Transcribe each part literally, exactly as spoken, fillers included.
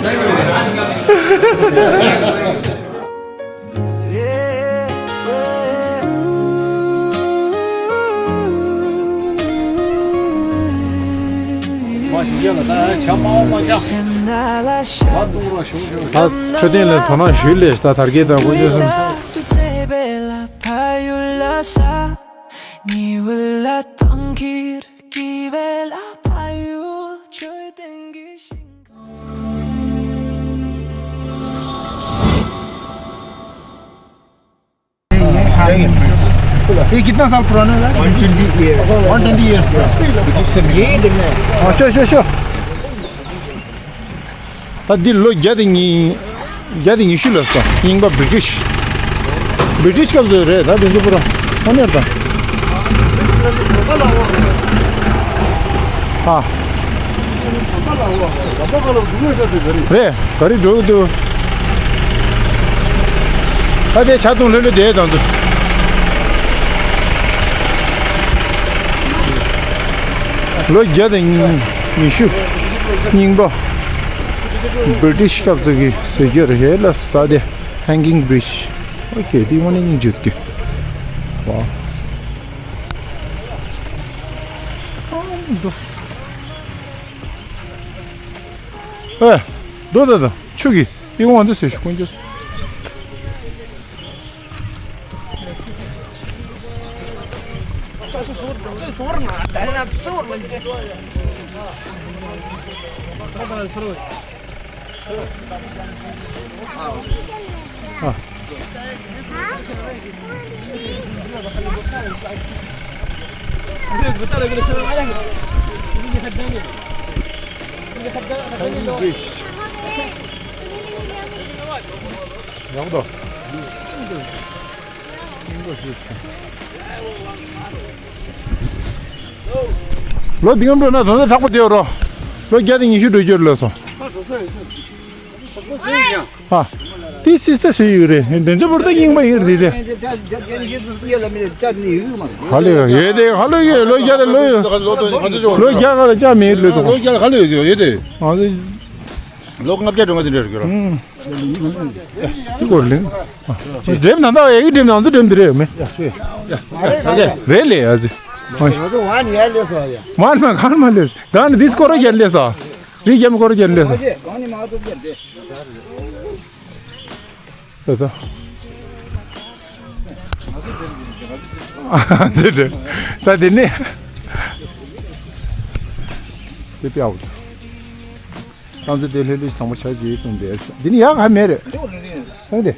ད་མཆོད་རྟེན་ལ་དོ་སྣང་ཞུས་ལས་ད་དར་རྒྱས་དང་དཀོན་མཆོག་གསུམ། ये कितना साल पुराना है? One twenty years. One twenty years. यही देखना है। अच्छा, अच्छा, अच्छा। ད་འདི་ལོ་བརྒྱ་དང་ཉི་བརྒྱ་དང་ཉི་ཤུ་ལ་སོང་རྙིང་པ་བི་ཏི་ཤི། བི་ཏི་ཤི་སྐབས་སུ་རེད་ད་དེ་ཚོ་པུ་ར་ཨོ་ནེར་དང་། ཨ། རེད་ག་རེ་འགྲོ་གི་འདུག་ད་དེ་ཇ་འཐུང་ལྷོད་ལྷོད་བསྡད་དང་ཚོ། ལོ་བརྒྱ་དང་ཉི་ཤུ་རྙིང་པ། བི་ཏི་ཤི་སྐབས་སུ་གི་བཟོ་བཀོད་རེད་ལ་ས་དེ་Hanging Bridge། ཨོ་ཁེ་དེ་དངོས་གནས་སྙིང་རྗེ་གི། ཝའོ། ཨ་འདུག་ཨེ། འདུག་ད་ད་ཆུ་གི་ཨི་ཝང་འདི་ཟེར་ཞུ་ཀུན་རྒྱུ། ཡག་པོ་འདུག་ལོ་འདི་གམ་འགྲོ་ན་དོན་དག་དྲག་པོ་དེ་ཡོད་རོ། ལོ་བརྒྱ་དང་ཉི་ཤུ་འགྲོ་རྒྱུར་ལོས་སོང་། ཨ། དེ་སིས་ཏེ་སུ་ཡོད་རེད། དེ་ཚོ་བུར་ཏ་རྙིང་པ་ཡོད་རེད་དེ། ཧ་ལས་ཡོད་དེ་ཧ་ལས་ཡོད་ལོ་བརྒྱ་དང་ལོ་ཡོད། ལོ་བརྒྱ་ག་ལ་ཅག་མེད་ལོས་སོང་། ལོ་བརྒྱ་ཧ་ལས་ཡོད་ཡོད་དེ། ང་ཚོ་ལོ་ལྔ་བརྒྱ་སྒྲོལ་མ་དེ་འདྲ་རེད་ཀྱི་རོ། ཨང་། དེ་སྐོར་ལེན། འགྲེམས་ན་ད་ཡ་གི་འགྲེམས་ན་ང་ཚོ་འགྲེམས་དེ་རེད་མེད། རེད་ལེ་ཨ་ཙི། ང་ཚོ་ཝན་ཡ་ལེ་སོ་ཡ། མ་ན་གང་མ་ལེ་སོ། གང་ནི་དིས་སྐོར་ར་རྒྱལ་ལེ་སོ། རི་རྒྱལ་མི་སྐོར་ར་རྒྱལ་ལེ་སོ། གང་ནི་མ་ཐུབ་རྒྱལ་ལེ། སོ་སོ། ཨ་ཙི་རེད། ད་དེ་ནི། དེ་ཕྱག་འོ། ཏང་ཙེ་དེ་ལྷོད་ལྷོད་དང་པོ་ཆ་གཅིག་བཏུང་བསྡད། འདི་ནི་ཡག་ག་མེད་རེད། ཨ་དེ།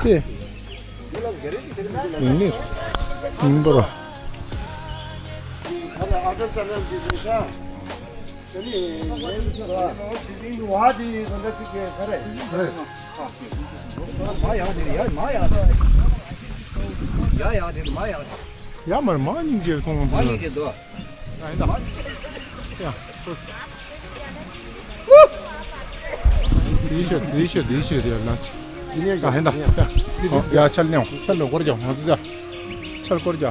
དེ། ཡིན་ནི། ཡིན་པ་ར། ཡ་མར་མ་སྙིང་རྗེ་མཐོང་བ། ཡ། དེའི་ཤོད་དེའི་ཤོད་དེའི་ཤོད་དེ་ལ་ཅི། ཡ་ཧེ་ད། ཡ་ཆལ་ནས་ཆལ་ལ་སྐོར་རྒྱག་ང་ཚོ་ཡ། ཆལ་སྐོར་རྒྱག་ཡ།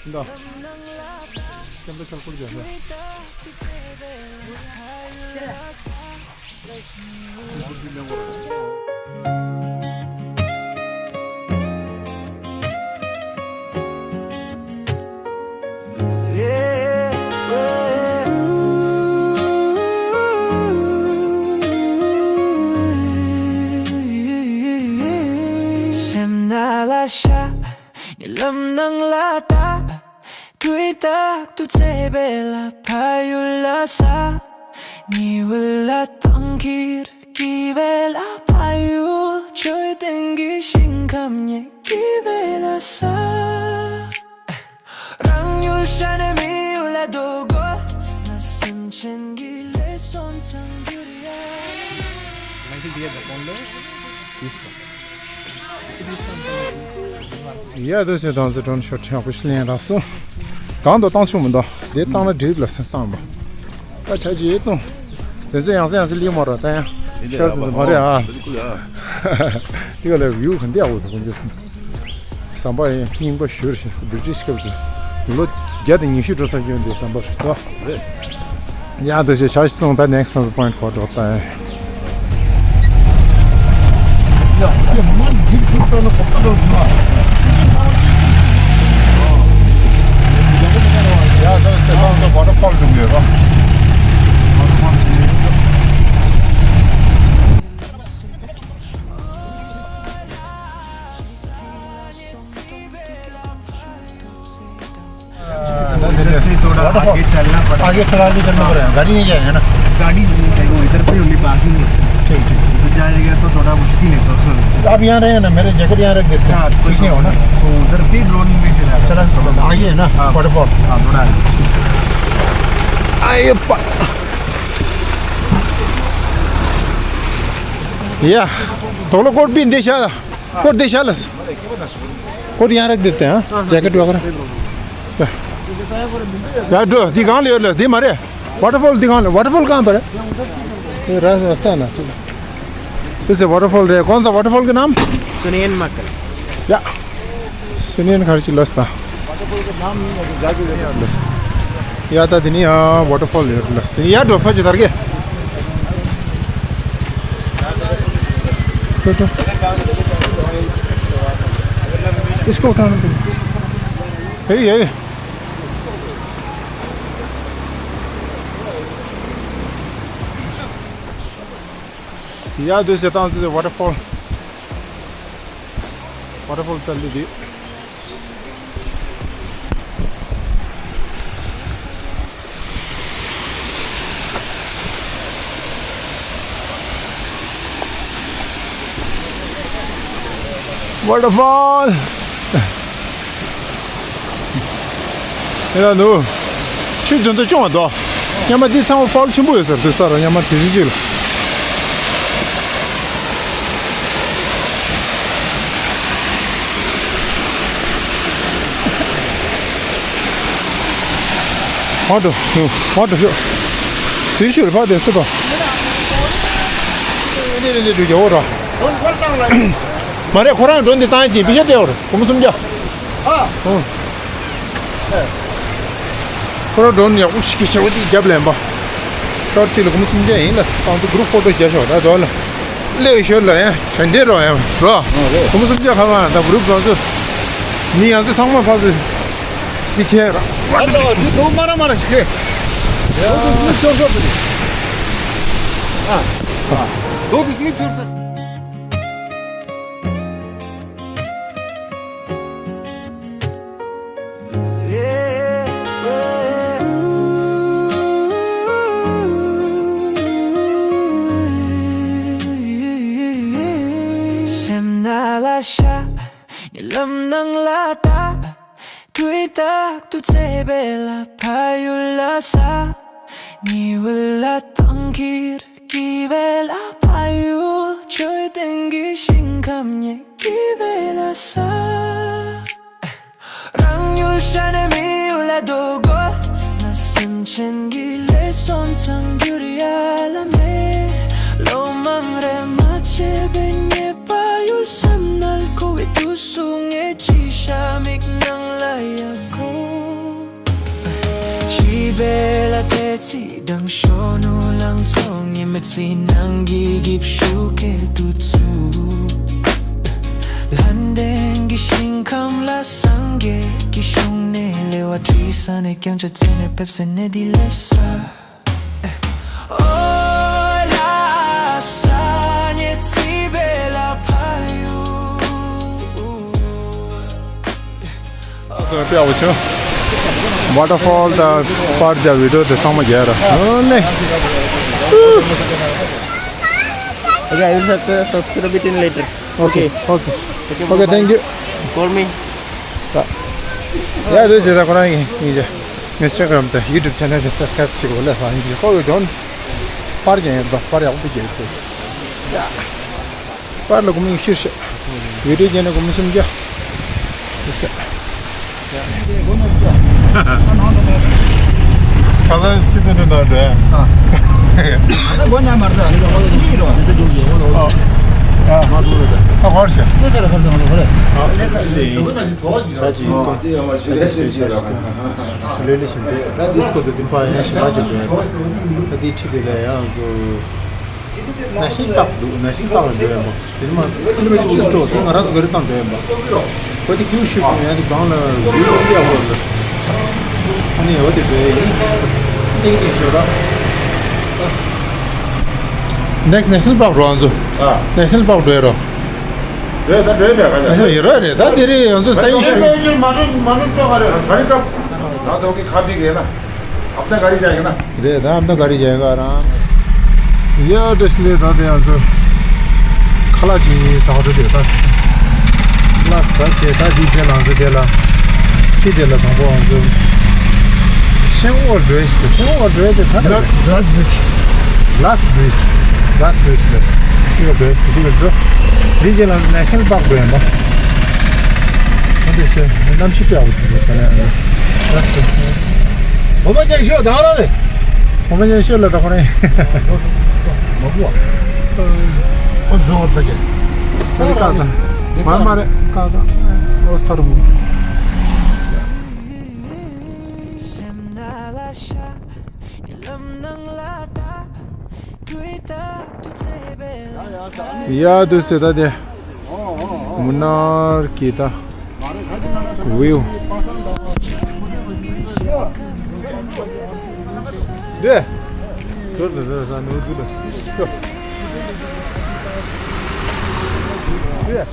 ཡ། ད། སེམས་པ་ཆལ་སྐོར་རྒྱག་ཡ། སེམས་ནང་ལ་ཤར། ཉེ་ལམ་ནང་ལ་ལྟ། དུས་རྟག་ཏུ་བརྩེ་བའི་ལ་ཕ་ཡུལ་ལ་ས། ཉི་འོད་ལ་ཐང་ཁྱེར་སྐྱིད་པའི་ལ་ཕ་ཡུལ། མཆོད་རྟེན་གྱི་ཞིང་ཁམས་ཉེ་སྐྱིད་པའི་ལ་ས། རང་ཡུལ་ཤ་ནས་མི་ཡུལ་ལ་འགྲོ་དགོས། ང་སེམས་ཅན་གྱི་ལས་སོན་ཚང་གྱུར་ཡ། ཡ་དུ་ཞེ་དང་ཚེ་གྲོན་ཤོར་ཁྲེང་ཁུ་ཤི་ལེན་ར་སོ། གང་དུ་བཏང་ཆོག་མི་འདུག་དེ་བཏང་ན་འགྲིག་ལ་སེ་བཏང་བ། ད་ཆ་ཅི་ཡེ་བཏང་། དེ་ཚོ་ཡང་སེ་ཡང་སེ་ལི་མོ་ར་ད་ཡང་ཤར་དུ་མ་རེད་ཨ། དེ་ག་ལ་བིའུ་ག་འདི་ཨའོ་དུ་ཀུན་ཅི་སོང་། ཟམ་པ་ཡང་རྙིང་པ་ཞུ་རེད་བི་ཏི་ཤི་སྐབས་ཀྱི་ལོ། བརྒྱ་དང་ཉི་ཤུ་འགྲོ་ས་ཡོད་འདུག་བསམ་པ་རེད་དོ། རེད། ཡང་འདི་ཞེས་བྱ་ཞིག་སོང་ད་next point གོ་འགྲོ་ད། इधर से थोड़ा आगे चलना पड़ा। आगे थोड़ा आगे चलना पड़ेगा, गाड़ी नहीं जाएगा ना। गाड़ी नहीं जाएगा, इधर पे only पार्किंग है। ठीक, ठीक। इधर जाएगा तो थोड़ा मुश्किल है, तो आप यहाँ रहे ना, मेरे जैकेट यहाँ रख देते हैं। हाँ, ठीक नहीं हो ना। तो उधर भी ड्रोन में चला चला, चला, आगे है ना, हाँ। वाटरफॉल। हाँ, थोड़ा आगे। आइए पा- या, तो लोग कोट भी देशा, कोट देशा लस। कोट यहाँ रख देते हैं, हाँ? जैकेट वगैरह। या, दो, दी कहाँ ले, ले, दी मारे। वाटरफॉल दी कहाँ ले, वाटरफॉल कहाँ पर है? ये रास-, रास्ता है ना, चलो। इसे वाटरफॉल रहे, कौन सा वाटरफॉल का नाम? सुनियन मकल। या, सुनियन खर्ची लस्ता। लस। या ता दिनी, हाँ, वाटरफॉल है, लस। या, दो, फज इधर के। तो, तो। इसको उठाना तुम। यही है। या, दूसरे तान से वाटरफॉल। वाटरफॉल चल रही थी। Waterfall. ཡ་ནུ། ཆུ་དོན་དུ་ཅུང་བ་དོ། ཉི་མ་འདི་ཚང་མ་ཕོལ་ཆེན་པོ་ཡོད་ཟེར་དུས་ས་ར་ཉི་མ་དེ་རིང་ཅིག་ལ། ཧོ་འགྲོ། ཧོ་འགྲོ་ཤོག་དེ་ཤུལ་ཕ་དེ་སུ་དོ། ནི་རེ་ནི་འགྲོ་རྒྱ་འོ་ར། མ་རེད་ཁོ་རང་འགྲོ་འདི་བཏང་ཅིང་པི་ཤ་སྤྲད་འོ་ར་སྒོར་མོ་སུམ་བརྒྱ། ཨ། ཨོ། ཁོ་རང་སྒྲོན་ཡག་པོ་ཞིག་ཞེ་པོ་ཅིག་རྒྱབ་ལེན་པ། ཤོར་གཅིག་ལ་སྒོར་མོ་སུམ་བརྒྱ་ཡིན་ལ་ཏང་དུ་གུ་རུབ་ཕོ་ཊོ་རྒྱག་ཤོག་ད་དོ་ལ། སླེབས་ཤོར་ལ་ཡང་དྲན་བདེ་རོགས་ཡང་རོ། སྒོར་མོ་སུམ་བརྒྱ་ཁ་མ་ད་གུ་རུབ་རོགས་ཚོ། མི་ཡང་ཚེ་ཚང་མ་ཕ་ཚོ། འདི་ཁྱེད་ར། ཨ་ལོ་འདི་དོ་མ་ར་མ་ར་ཞིག་ཁྱེད། དོ་དུ་ཤོར་ཤོར་དུ། ཨ། དོ་དུ་ཤོར་ཤོར་ས། སེམས་ནང་ལ་ཤར། ཉེ་ལམ་ནང་ལ་བཏབ། དུས་རྟག་ཏུ་བརྩེ་བའི་ལ་ཕ་ཡུལ་ལ་ཤར། ཉི་འོད་ལ་ཐང་འཁྱིལ། སྐྱིད་པའི་ལ་ཕ་ཡུལ། ཆོས་ལྡན་གྱི་ཞིང་ཁམས་ཉིད། སྐྱིད་པའི་ལ་ཤར། རང་ཡུལ་ཤར་ནས་མི་ཡུལ་ལ་འགྲོ་དགོས། ང་སེམས་ཅན་གྱི་ལས་བསོད་ཚང་འགྱུར་ཡ་ལ་མེད། ལོ་མང་རེ་མ་བྱས་པའི་ཉེས་པ་ཡུལ་སེམས་ནང་འཁོར་བའི་དུས་སུ་ངས་ཅི་བྱ་མིག་ནང་ལ་ཡ་གོ། བྱིས་པའི་ལ་དེ་ཚེ། དང་ཤོ་ནུ་ལང་ཚོ་ཉི་མ་ཚེ་ནང་གི་གིབ་ཤུ་ཀེ་དུ་ཚུ། ལྷ་ལྡན་གྱི་ཞིང་ཁམས་ལ་སངས་རྒྱས་ཀྱི་གཞུང་ནས་ལེ་བ་བྲིས་ས་ནས་ཀྱང་ཆ་ཚེ་ནས་ཕེབས་སེ་ནས་འདི་ལས་ས། ཨོ་ལ་ས་ཉེ་ཚེ་བེ་ལ་ཕ་ཡུ། སོང་དཔེ་ཡག་པོ་བྱུང་། ཝ་ཊར་ཕོལ་དང་པར་རྒྱབ་བི་ཌིའོ་དེ་ཚང་མ་རྒྱག་ར། ཨོ་ནེ། Okay, I will have to subscribe it in later. Okay, okay. Okay, thank you. Call me. ཡ་དེ་བྱས་ད་ཁོ་རང་ཡིན་ཡིན་གྱི། Instagram དང་YouTube channel དེ་subscribe བྱེད་དགོས་ལས་སང་ཡིན་གྱི། ཁོ་ཡོད་དོན། པར་རྒྱག་ཡོད་དོ། པར་ཡག་པོ་རྒྱག་ཡོད་དོ། ཡ། པར་ལ་སྒོར་མོ་ཉི་ཤུ་བྱས། བི་ཌིའོ་བརྒྱབ་ན་སྒོར་མོ་སུམ་བརྒྱ། ཁ་སང་ཚིག་འདི་འདྲ་འདྲ། ཨ། ཨ་ཧོར་ཤ། ཨ་ལེ་ལེ་ཤིན་ཏེ་ཌིས་ཀོ་དུ་དིམ་པ་ཡང་ཞི་བ་ཅན་དུ་ཡང་ད་དེའི་ཁྲི་དེ་ལ་ཡང་ཚོ་ནེ་ཤ་ནལ་པཱརྐ་འདུག་ནེ་ཤ་ནལ་པཱརྐ་ལ་འགྲོ་ཡོད་པ། དེ་ནི་མ་ཁི་ལོ་མི་ཊར་བཅུ་སྤྲོ་དེ་ང་རང་ཚོ་ག་རེ་བཏང་འགྲོ་ཡོད་པ། ཁོ་དེ་ཁྱིའུ་ཤི་ཁོ་ཡང་དེ་སྒང་ལ་ཡུལ་ཡག་པོ་རེད། ཨ་ནི་འོ་དེ་བས་ཡིན། ཏིང་ཏིང་ཤོད་ར། ནེག་སི་ཊི་ནེ་ཤ་ནལ་པཱརྐ་འགྲོ་ང་ཚོ། ཨ། ནེག་སི་ཊི་ནེ་ཤ་ནལ་པཱརྐ་འགྲོ་ཡ་རོ། རེད་ད་འགྲོ་ཡ་མེད་ག་ནས། ཡོད་ར་རེད་ད་དེ་རེད་ང་ཚོ་ས་ཡིན་ཤོད། མ་འགྲོ་མ་འགྲོ་ཅོག་ག་རེད། ག་རེ་སྐབས་ང་ཚོ་གི་ཁ་པིག་ཡིན་ན། ཨབ་ད་ག་རེ་བྱ་ཡིན་ན། རེད་ད་ཨབ་ད་ག་རེ་བྱ་ཡིན་ག་རང་། ཡ་བཀྲ་ཤིས་བདེ་ལེགས། ད་དེ་ང་ཚོ་ཁ་ལག་ཅིག་ཟ་འགྲོ་དེ་ད། ལ་ཟ་བྱས་ད་དེའི་རྗེས་ལ་ང་ཚོ་དེ་ལ་ཁྲི་དེ་ལ་དང་པོ་ང་ཚོ་ཤེང་ཨོ་འགྲོ་ཞིག་ཤེང་ཨོ་འགྲོ་དེ་ག་ལ་རེད། གླ་སི་བི་རི་ཇི། གླ་སི་བི་རི་ཇི། གླ་སི་བི་རི་ཇི་ལ་ཤེང་ཨོ་འགྲོ་ཞིག་དེ་ལ་འགྲོ། དེའི་རྗེས་ལ་ནེ་ཤ་ནལ་པཱརྐ་འགྲོ་ཡིན་པ། ཨ་དེ་ཤེ་གནམ་གཤིས་དཔེ་ཡག་པོ་འདུག་ད་ལན་ཨ་ལ་ཤེ། འོ་མ་ཀྱང་ཤོད་དང་ར་རེད། འོ་མ་ཀྱང་ཤོད་ལ་ད་ཁོ་རེད། མ་གོ་བ། ཨོ་བཟོ་བར་ད་ཀྱང་། ཨ་ནི་ཀ་ད། མ་མ་རེད་ཀ་ད། ཨོ་སྟར་མོ། ཡ་དུ་སེ་ད་དེ། མུ་ནར་གྱི་ད། ཝིའུ། རེད། ཁྱོད་ལ་རེད་ས་ནོར་བུ་ལ། ཁྱོད། རེད།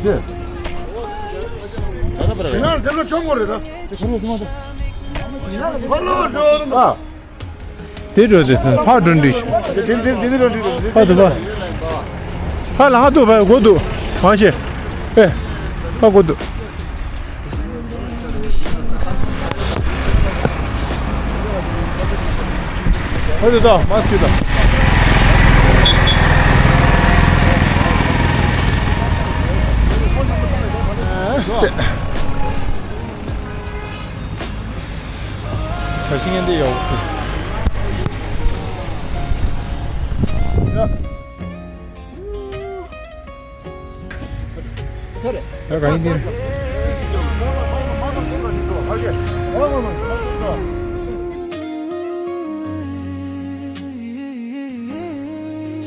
རེད། ཞིང་ནང་དེ་ལོ་ཆུང་ངུ་རེད་ད། ཨ། དེ་འགྲོ་དེ་ཕར་འགྲོ་འདི། དེ་དེ་དེ་འགྲོ་འདི། ཕར་དུ་ཕར། ཕར་ལ་ང་ཐུག་ཕར་སྒོ་འདུག་མ་ཤེས། ཨེ། ཕར་སྒོ་འདུག་ཕར་དུ་ད་མ་སྐྱུར་ད། ཨ་སེ། བྱ་ཤིང་ཡན་དེ་ཡོད། ཡ། ཚར་རེད། ཡ་ག་ཡིན་དེ།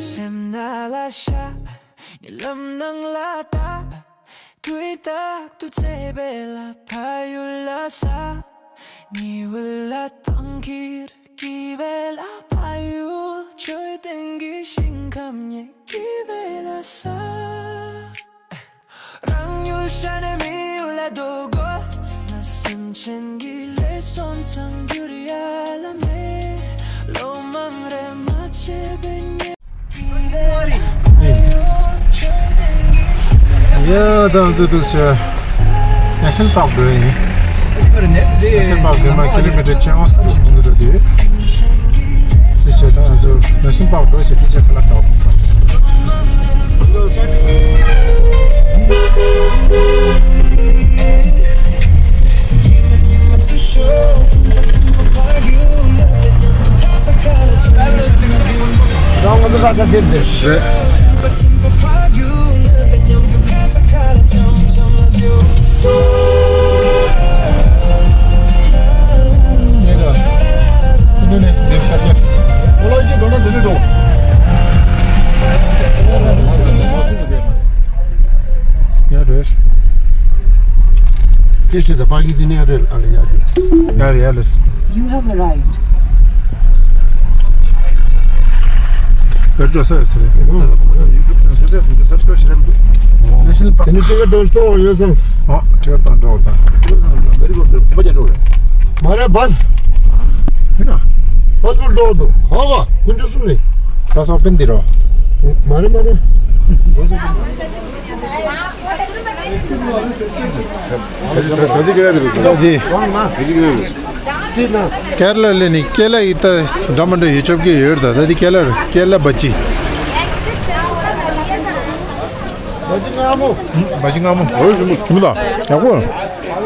སེམས་ནང་ལ་ཤར། རྨི་ལམ་ནང་ལ་བཏབ། དུས་རྟག་ཏུ་བརྩེ་བའི་ལ་ཕ་ཡུལ་ལ་ས། ཉི་འོད་ལ་གཏོང་གིར་སྐྱིད་པའི་ལ་ཕ་ཡུལ། འཕྲོད་བསྟེན་གྱི་ཞིང་ཁམས་ཉིད་སྐྱིད་པའི་ལ་ས། རང་ཡུལ་ཤ་ནས་མི་ཡུལ་ལ་འགྲོ་དགོས། ང་སེམས་ཅན་གྱི་ལས་བསོད་ཚང་གྱུར་ཡ་ལ་མེད། ལོ་མང་རེ་མ་བྱས་པའི་ཉེས། ཡ་ད་ང་ཚོ་འདུག་ཟེར། ནེ་ཤ་ནལ་པཱརྐ་འགྲོ་ཡིན། ནེ་ཤ་ནལ་པཱརྐ་འགྲོ་ན་ཀི་ལོ་མི་ཊར་བཅོ་ལྔ་འདུག་འགྲོ་དུས། དེ་བྱས་ད་ང་ཚོ་ནེ་ཤ་ནལ་པཱརྐ་འགྲོ་བྱས་དེ་བྱས་ཁ་ལག་ཟ་བ་སོང་ཙང་། རེད། ཡ་རེད། ཀྱེ་ཤི་ད་པ་གི་དེ་ནས་རེད་ཨ་ལེ་ཡ་རེད། ཡ་རེད་ཡ་རེད། You have arrived. བེར་འགྲོ་ས་ཡོད་ས་རེད། ནེ་ཤ་ནལ་པཱརྐ་དེ་ནི་ཅི་ག་འགྲོ་ཤི་ཏོ་ཡོད་སམ། ཨ་ཊི་ཀེ་ཊི་དང་འགྲོ་དང་། མ་རེད་བཱས། ཧི་ན། བཱས་པོ་འགྲོ་འདུག་ཧོ་བ་ཀུན་སྤྱོད་གསུམ་ནི། བཱས་ཨོ་པན་འདི་རོ། མ་རེད་མ་རེད། ཀེ་ར་ལ་ལས་ནི་ཀེ་ལ་ཡི་ད་འདྲ་མ་འདྲ་ཡོད་ཆོག་གི་ཡོད་ད། ད་དེ་ཀེ་ལ་རེད། ཀེ་ལ་བ་ཅི། བ་ཅི་མངར་མོ། བ་ཅི་མངར་མོ། འོ་ཞིམ་པོ། ཞིམ་པོ་ད། ཡག་པོ།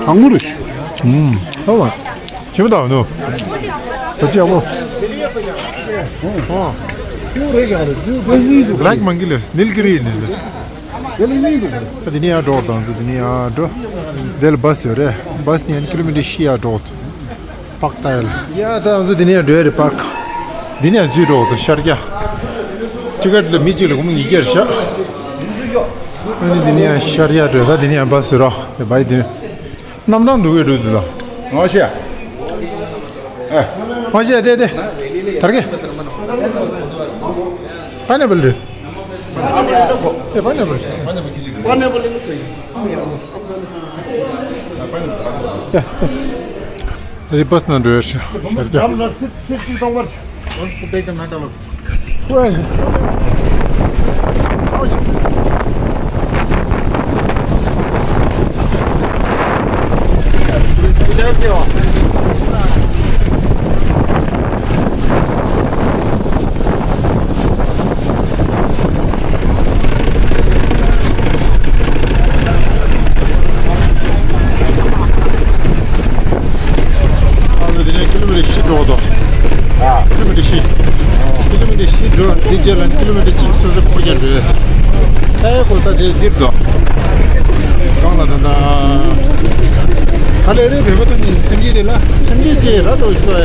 གང་མོ་རེད། ཨུམ། ཧོ་བ། ཞིམ་པོ་ད་ནོ། བ་ཅི་ཡག་པོ། ཨོ། ལགས་མང་གི་ལས་ནིལ་གི་རི་ནི་ལས། ད་དེ་ནས་ཡར་འགྲོ་དང་ཚོ་དེ་ནས་ཡར་འགྲོ། དེ་ལ་བཱས་ཡོད་རེད། བཱས་ནས་ཡང་ཀི་ལོ་མི་ཊར་བཞི་ཡར་འགྲོ། པག་ཏའི་ལ། ཡ་ད་ང་ཚོ་འདི་ནས་འགྲོ་ཡ་རེད་པཱརྐ། འདི་ནས་འཛུལ་འགྲོ་དང་ཤར་རྒྱག་ཊི་ཀེ་ཊི་ལ་མི་གཅིག་ལ་སྒོར་མོ་ཉིས་བརྒྱ་རེད་ཤག་ཨ་ནི་འདི་ནས་ཡང་ཤར་རྒྱག་འགྲོ་ད་འདི་ནས་ཡང་བཱས་ཟེར་རོ་ཡ་བཱས་འདི་ནས། གནམ་ཐང་འདུག་གས་འགྲོ་འདུག་ལ། ང་ཤེས། ཨ། ང་ཤེས་དེ་དེ། དར་གས། པ་ནེ་པལ་རེད། དེ་པ་ནེ་པལ་རེད། པ་ནེ་པལ་ལ་ནི་སོ་ཡིན། ཡ། རི་བཱས་ནང་འགྲོ་ཡ་ཤར་རྒྱག་ལམ་ལ་སིད་སིད་ཅིག་གཏོང་བར། ཨ་ལོ་དེ་ནས་ཀི་ལོ་མི་ཊར་བཞི་འགྲོ་འདུག་ཨ། ཀི་ལོ་མི་ཊར་བཞི། ཀི་ལོ་མི་ཊར་བཞི་འགྲོ་དེ་རྗེས་ལ་ཀི་ལོ་མི་ཊར་གཅིག་སོ་སོ་འཁོར་རྒྱག་འགྲོ་ཡ། ཨེ་ཁོ་ད་དེ་འདིར་འདུག་གང་ལ་ད་ད། ག་ལེ་རེ་བེ་བ་ད་ནི་སེམས་ཅན་དེ་ལ་སེམས་ཅན་ཅེ་ར་འགྲོ་ཤོ་ཡ།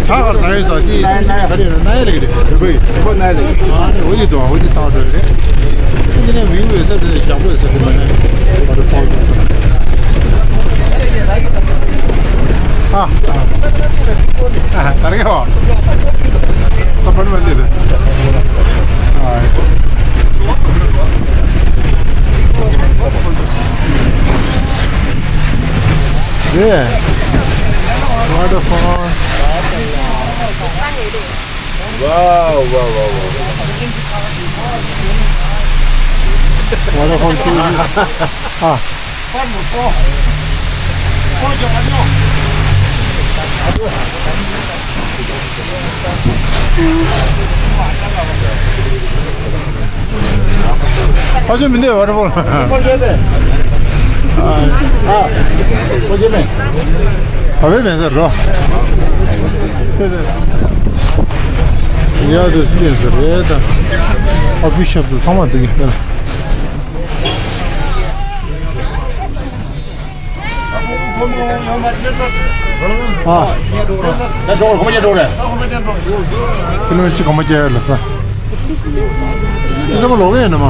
ཁྲག་གར་ཟ་ཡོད་ཟ་དེ་སེམས་ཅན་ག་རེ་ར་ན་ཡ་ལེ་ག་རེ་བེ་བ་ཡི་བེ་བ་ན་ཡ་ལེ་ག་རེ། ཨ་ནི་འོ་དེ་འདུག་འོ་དེ་ཚང་འགྲོ་རེད། དེ་ནས་བིའུ་ཡོད་ས་དེ་ཞག་པོ་ཡོད་ས་དེ་མ་ཡ་བ་ད་ཕོག་འདུག་ཨ། ཨ། ད་རེ་བ། ས་པར་མ་ལི་རེད། ཨ། རེད། ཝ་ཊར་ཕོལ། ཝའོ་ཝའོ་ཝའོ་ཝའོ། ཝ་ཊར་ཕོལ་ཅིག་ཨ། ཕ་ཆོས་མི་འདུག་ཝ་ཊར་ཕོལ། ཨ། ཨ། ཕ་ཆོས་མེད། ཨ་བས་མེད་ཟེར་རོ། ཡ་དུ་སི་ལེན་ཟེར་རེད་ད། ཨ་བུ་ཤབ་ཏུ་ཚང་མ་འདུག་གི། ཨ། ད་འགྲོ་གོང་མ་རྒྱལ་འགྲོ་རེད། ཁྱེད་རང་ཅི་གོང་མ་རྒྱལ་ལ་ས། ཁྱེད་ཚང་མ་ལོག་གི་ཡིན་ནམ།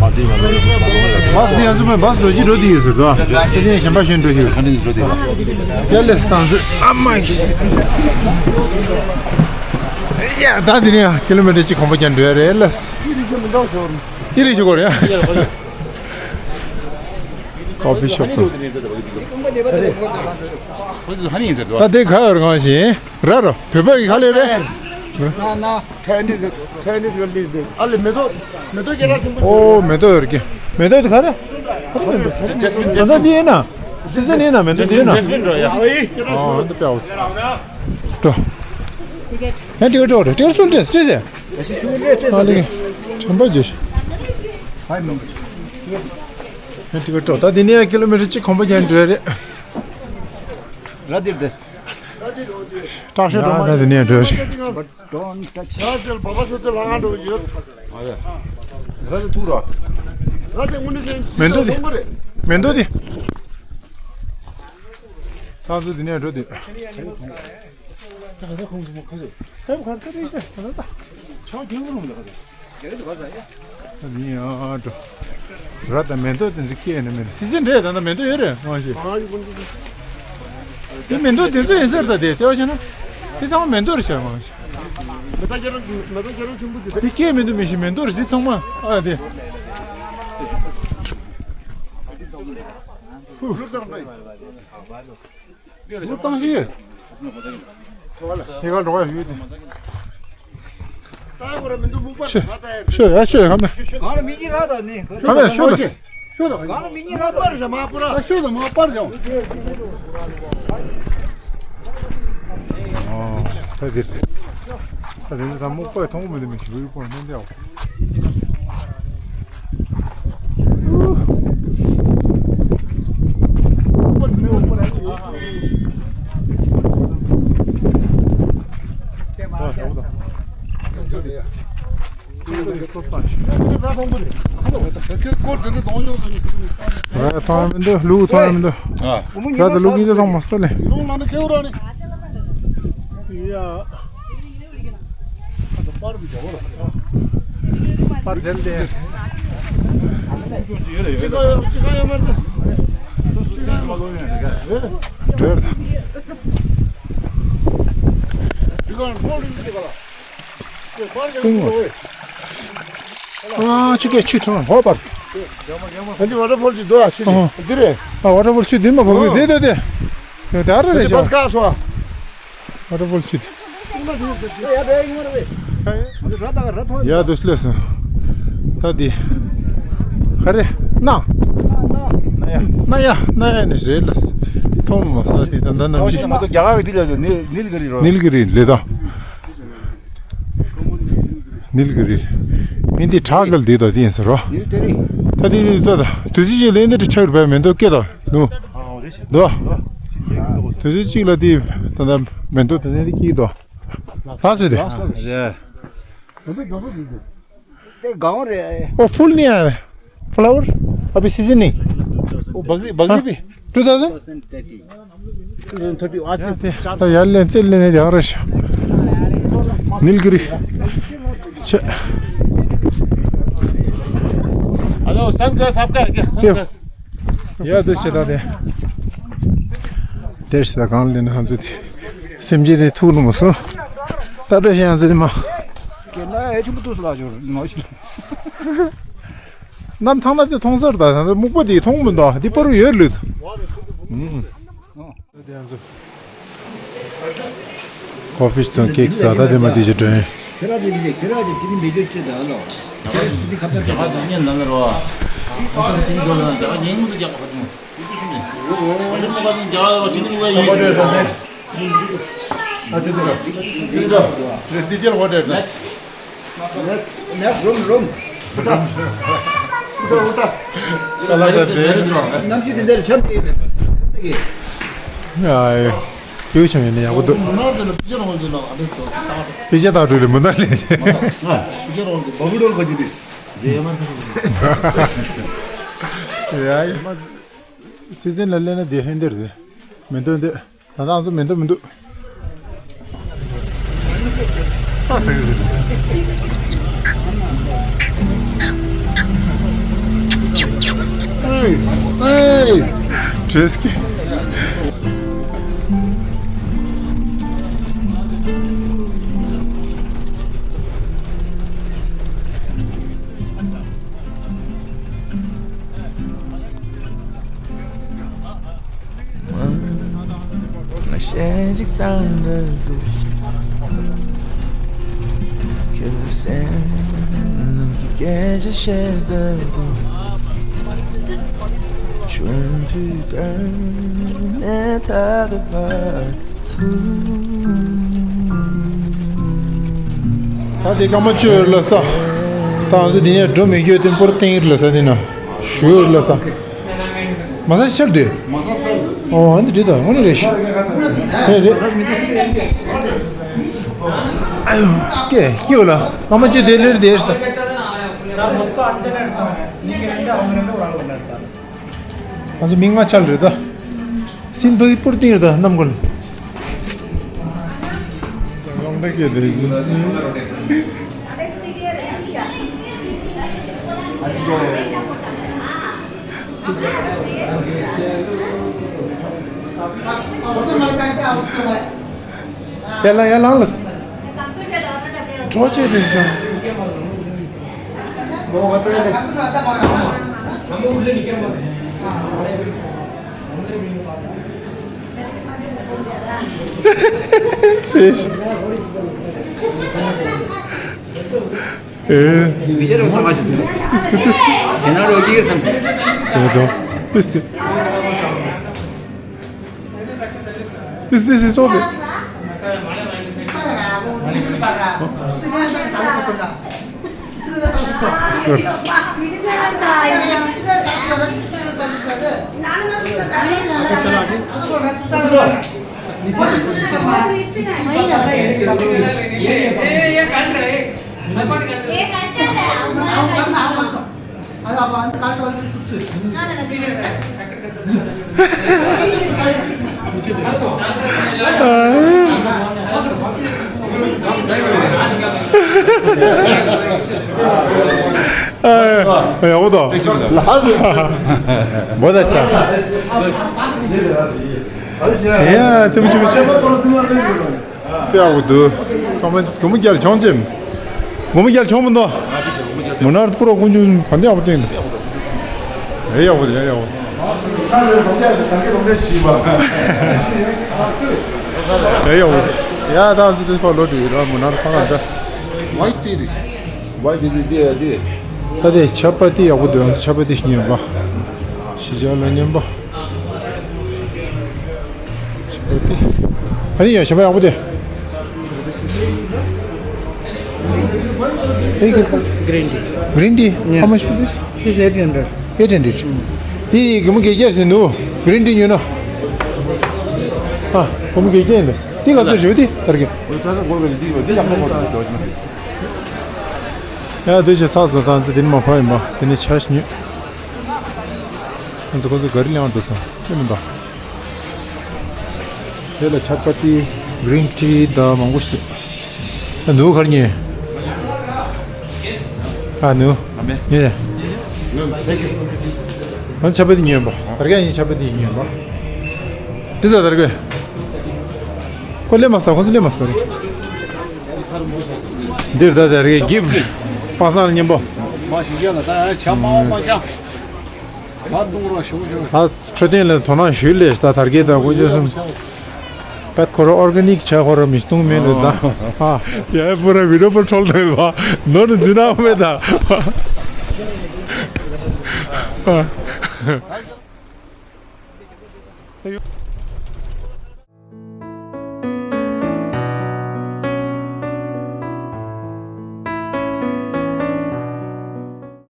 བཱས་འདི་ཡང་ཚུགས་མེད་བཱས་འགྲོ་གི་འགྲོ་དེ་ཡོད་ཟེར་དོ། དེ་ནས་གཞན་པ་གཞན་འགྲོ་གི་ཡོད། ཡ་ལེས་བཏང་ཟེར་ཨ་མ་གི། ཡ་ད་དེ་ནས་ཀི་ལོ་མི་ཊར་གཅིག་གོང་མ་རྒྱལ་འགྲོ་ཡ་རེད་ལེས། ཡི་རིགས་ཤིག་གོ་རེད། ཀོ་ཕི་ཤོབ་དང་། ད་དེ་ག་ཡོད་རེད་ང་བཞིན། ར་རོ། བོད་པ་གི་ག་ལེ་རེད། ན་ན། ཐན་ནི་ཐན་ནི་ག་ལི་དེ། ཨ་ལེ་མེ་ཏོག་མེ་ཏོག་རྒྱ་ར་ཆེན་པོ། ཨོ་མེ་ཏོག་ཡོད་རེད་ཀྱི། མེ་ཏོག་དེ་ག་རེ། ཇེ་སི་མིན། མེ་ཏོག་དེ་ཡིན་ན། སི་ཛན་ཡིན་ན་མེ་ཏོག་དེ་ཡིན་ན། ཇེ་སི་མིན་འགྲོ་ཡ། ཨོ་འདི་པའོ། འགྲོ། ཡང་ཏི་ཀ་འགྲོ་རེད་ཏི་ཀ་སུལ་ཏེ་སི་ཏེ་སི། ཨ་ལེ། དྲན་པ་བརྗེད། ཡང་ཏི་ཀ་འགྲོ་ད་འདི་ནས་ཀི་ལོ་མི་ཊར་གཅིག་གོམ་པ་རྒྱག་འགྲོ་ཡ་རེད། ར་དེར་དེ། སྟག་ཤར་གྲོང་པ་ཡ་ད་དེ་ནས་འགྲོ་ཞིག་ར་ཟེར་བ་བ་ཟེར་ཚེ་ལ་ང་འགྲོ་གི་ཡོད། ར་ཟེར་ཐུག་ར། ར་དེ་དངོས་གནས་ཟེར་མེ་མདོ་དེ། ལོང་པ་རེད། མེ་མདོ་དེ། ད་ཚོ་དེ་ནས་འགྲོ་དེ། ད་ཁ་ཁོང་ཚོ་མ་ཁ་ཟེར། ད་ཁ་ཁ་རེད་ཟེར་ད་ད། ཆང་ཁྱེར་གོ་རུང་ད་ཁ་ཟེར། ཡིན་ཡང་འགྲོ། ར་དང་མེ་ཏོག་དེ་ཚོ་སྐྱེས་ནས་མེད་སི་ཛན་རེད། ད་ལྟ་མེ་ཏོག་ཡོད་རེད་མ་ཤེས། དེ་མེ་ཏོག་དེ་ཚོ་ཡིན་ཟེར་ད་དེ་ལྟ་བ་བྱས་ན། དེ་ཚང་མ་མེ་ཏོག་རེད་ཤག་མ་ཤེས། མེ་ཏོག་རྒྱ་ར་མེ་ཏོག་རྒྱ་ར་ཆེན་པོ་དེ་དེ་སྐྱེས་མེ་ཏོག་མི་ཤེས་མེ་ཏོག་རེད་དེ་ཚང་མ་ཨ་དེ། ཧུ། ཧུ་བཏང་ཤིག་ཧེ་ག་འགྲོ་ཡ་ཡོད་དེ། ཤོད་ཤོད་ཡ་ཤོད་ཡ་ཁ་མེད། གང་ལ་མི་གཉིས་ལྷག་དང་ནི། ཁ་མེད་ཤོད་ལ། ཤོད་དང་གང་ལ་མི་གཉིས་ལྷག་དང་། ཤོད་དང་མ་པར་བྱ། ཤོད་དང་མ་པར་བྱ། ཨོ། ད་དེ་ད་དེ་ནི་ད་མོག་པའི་མཐོང་མི་འདུག་མི་ཞིག་ཡུལ་པོ་ནི་འདི་ཨོ། ཁྱོད་སྐོར་དེ་འདྲ་གཏོང་ཡོང་ཟེར་ནས་དེ་ནས་ཨ་མཐོང་ཡ་མི་འདུག་ལུག་མཐོང་ཡ་མི་འདུག་ཨ། ད་ལྟ་ལུག་གཉིས་ཆ་མཐོང་མ་སོང་ལེ། ཡི་རོང་ལ་ནི་ཁེའུ་ར་ནི། ཡ། པར་མི་འཇོག་པར་འཇལ་ཏེ། ཅི་ག་ཡོད་ཅི་ག་ཡོད་མ་རེད། ཅི་ག་ཡོད་མ་རེད། འདྲེར། ཅི་ག་ཡོད་མ་རེད། སྤུན་ངོ་། ཨ་ཅི་གས་ཆུ་ཐོན་ཧོ་པར། ཨ་འདི་ཝ་ཊར་ཕོལ་ཅིག་འདུག་ཨ་ཆུ་ཨ། འདི་རེད། ཨ་ཝ་ཊར་ཕོལ་ཆུ་འདི་མ་བབ་གི་འདི་འདི་འདི། ཡོད་དེ་ཨ་ར་རེད་ཤག་བ་ཊར་ཕོལ་ཆུ་འདི། ཡ་དུ་སླེབས་སོང་། ད་འདི། ཧ་རེ། ན། ན་ཡ། ན་ཡ་ན་ཡ་ནི་རེད་ལ། མཐོང་མ་ས་དེ་ད་ད་ནམ་ཞིག་ད་ནིལ་གི་རི་ལེ་ད། ནིལ་གི་རི་ལེ་ད། ངས་འདི་བྲག་གལ་འདི་དང་འདི་ཡིན་ཟེར་རོ། ད་འདི་འདི་ད་ད་དུས་ཚོད་ཅིག་ལ་འདི་འདྲ་ཆགས་རུ་བས་མེ་འདོགས་སྐད་དང་ནུ། འདུག་དུས་ཚོད་ཅིག་ལ་འདི་ད་ད་མེ་འདོགས་ད་ནས་འདི་སྐྱིད་དོ། ལགས་སོ་དེ། དེ་གང་རེད། ཨོ་ཕུལ་ནི་ཡ། Flower? Abhi seasoning? Oh, bagri, bagri bhi? Two thousand? Two thousand thirty. Aaj se ད་ཡར་ལེན་རྩེར་ལེན་ནས་ཡང་རེ་ཤ། ནིལ་གི་རི། ཆེ། Hello, sunglass aapka hai kya? Sunglass. ཡ་དུ་ཆེ་ད་དེ། དེར་ཤི་ད་གང་ལེན་ཧམ་ཟེར་དེ། སེམས་ཅན་དེ་ཐུག་ལ་མ་སོང་། ད་ལྟ་ཞེ་ཡང་ཟེར་དེ་མ། གན་ན་ཨེ་ཆུང་པོ་ཏུས་ལ་ཅོར་ནོ་ཤི། གནམ་ཐང་ན་དེ་མཐོང་སར་ད་ད་སྨུག་པ་དེ་མཐོང་མི་འདུག་དེ་པར་ཡོད་ལུས། ཨུམ། ཀོ་ཕི་དང་ཀེག་ཟ་ད་དེ་མ་དེ་ཅི་དྲན། ཁྱེད་རང་དེ་མི་དེ་ཁྱེད་རང་དེ་དེ་མི་འཇོག་ཅི་ད་ལོ། ཁྱེད་རང་དེ་ཁ་ཏ་ཁྱེད་རང་དེ་ཉན་ལ་ལ་རོ། ཁྱེད་རང་དེ་དེ་མི་འཇོག་ལ་ད་ཉན་མི་འདུག་རྒྱག་པ་ཁ་ཏུ། Next, next, room, room. གནམ་གཤིས་དེ་འདྲ་ཆགས་ཀྱི་ཡོད། ཡ་ཡ། ཡོད་ཆེན་ཡིན་ན་ཡག་པོ་འདུག་དཔེ་ཆ་དག་འགྲོ་ལེ་མུ་ནག་ལེ། ཡ་ཡ། སི་ཛིན་ལ་སླེབས་ན་དེ་ཧན་དེར་རེད། མི་འདོན་དེ། ད་ང་ཚོ་མི་འདུག་མི་འདུག་ས་ཟ་གི་རེད། ཨེ། ཨེ། བྲེས་ཀྱི། ང་གཞས་གཅིག་བཏང་འདོད་འདུག་ཁྱེད་ལ་སེམས་ནང་གི་སྐད་ཆ་བཤད་འདོད་འདུག་ཆུང་དུས་ཀར་ནས་ད་ལྟ་བར་དུ། ད་དེ་སྐར་མ་བཅུ་ཡོད་ལ་ས། ད་ང་ཚོ་འདི་ནས་འགྲོ་མི་རྒྱུ་དེ་པོར་ཏིང་ཡོད་ལ་ས་དེ་ན། ཞུ་ཡོད་ལ་ས། མ་ས་ཤར་དུས། ཨོ་ཨ་ནི་འདྲི་ད་ཨ་ནི་རེད་ཤི། རེད་རེད། ཨ་ཡོ། ཀེ་ཀི་ཡོད་ལ། སྐར་མ་བཅུ་དེ་ལེར་དེ་ས། ང་ཚོ་མི་ལྔ་ཆགས་རེད་ད། སིན་ཕུའི་པུར་ཏིང་རེད་ད་རྣམ་ཀུན། ཡོང་འདྲ་སྐད་རེད། ཡ་ལ་ཡ་ལང་ལ། གྲོགས་བྱེད་དེ་ཚང་། ཚེ་ཨེ། མི་ཆེ་རུ་ཚང་མ་ཞིག་ཏིས་ཏིས་ཏིས། ཁྱེད་རང་རོགས་ཀྱིས་བསམ་ཚེ། ཚང་མ་ཚང་མ་ཏིས་ཏིས། This, this is okay. It's good. ཡག་པོ་འདུག་ལགས་སོ། བོད་ད་ཆ། ཡ་དེ་མི་ཆུ་མི་ཆུ། དཔེ་ཡག་པོ་འདུག་སྒོར་མོ་སྒོར་མོ་བརྒྱ་ཆོག་ཅིམ། སྒོར་མོ་བརྒྱ་ཆོག་མི་འདུག་མུ་ནར་ཕུ་རོ་ཀུན་ཆུ་བན་དེ་ཡག་པོ་བསྟན་འདུག་ཨེ་ཡག་པོ་འདུག་ཡ་ཡག་པོ། ཨེ་ཡག་པོ་འདུག་ཡ་ད་ཚོ་དེ་ཕར་ལོག་འགྲོ་ཡོད་ར་མུ་ནར་ཕ་ག་འདྲ། ཝའི་ཏི་རི། ཝའི་ཏི་རི་དེ་ཡ་དེ། ད་དེ་ཆ་པ་ཏི་ཡག་པོ་འདུག་ཆ་པ་ཏི་ཞིག་ཉོས་པ། ཞི་ཅང་ལ་ཉན་པ། ཨ་ནི་ཡ་ཞོ་མ་ཡག་པོ་དེ། Green tea. Green tea? Yeah. How much for this? This eight hundred. Eight hundred. དེ་སྒོར་མོ་བརྒྱད་བརྒྱ་ཟེར་འདུག Green tea ཉོས་ན། ཨ། སྒོར་མོ་བརྒྱད་བརྒྱ་ཡིན་ལ། དེ་ག་ཚོད་ཞུ་དེ་དར་གི། ཡ་དེ་ཅི་ཚགས་སུ་བཏང་ཚེ་དེ་ནི་མ་ཕ་ཡིན་པ་དེ་ནི་ཆ་ཞིག་ཉོས། ང་ཚོ་ཁོ་ཚོ་ག་རེ་ལེན་འགྲོ་སོང་ཨེ་མིན་པ། དེ་ལ་ཆ་པ་ཏི། Green tea དང་མང་པོ་ཞིག་ཨ་ནུ་ག་རེ་ཉོས། ཨ་ནུ། ཨ་མེ། ཉོས་ཡ། ང་ཆ་པ་ཏི་ཉོས་པ། དར་ག་ཡིན་ཆ་པ་ཏི་ཉོས་པ། དྲི་ཟ་དར་གོས། ཁོ་ལེ་མ་ས་ཁོ་ཚོ་ལེ་མ་ས་གོ་རེད། འདིར་ད་དར་གའི་gift པ་སངས་ལ་མཉམ་པོ། མ་ཞིག་རྒྱ་ལ་ད་ཆ་མ་འོང་མ་ཆ། ད་འཐུང་རོགས་ཞུ་ཞུ། ད་འཕྲོད་བསྟེན་ལ་དོ་སྣང་ཞུས་ལས་ད་དར་གའི་ད་དགོས་བཅོས་སོང་། པད་ཁོ་ར་ཨོར་ག་ནིག་ཆ་ཁོ་ར་མི་སྟོང་མེད་ལོ་ད། ཨ། ཡ་པུ་ར་བི་ཌིའོ་པར་ཁྲོལ་ཏེ་བ། ནོར་འཛིན་ན་མེད་ད། ཨ།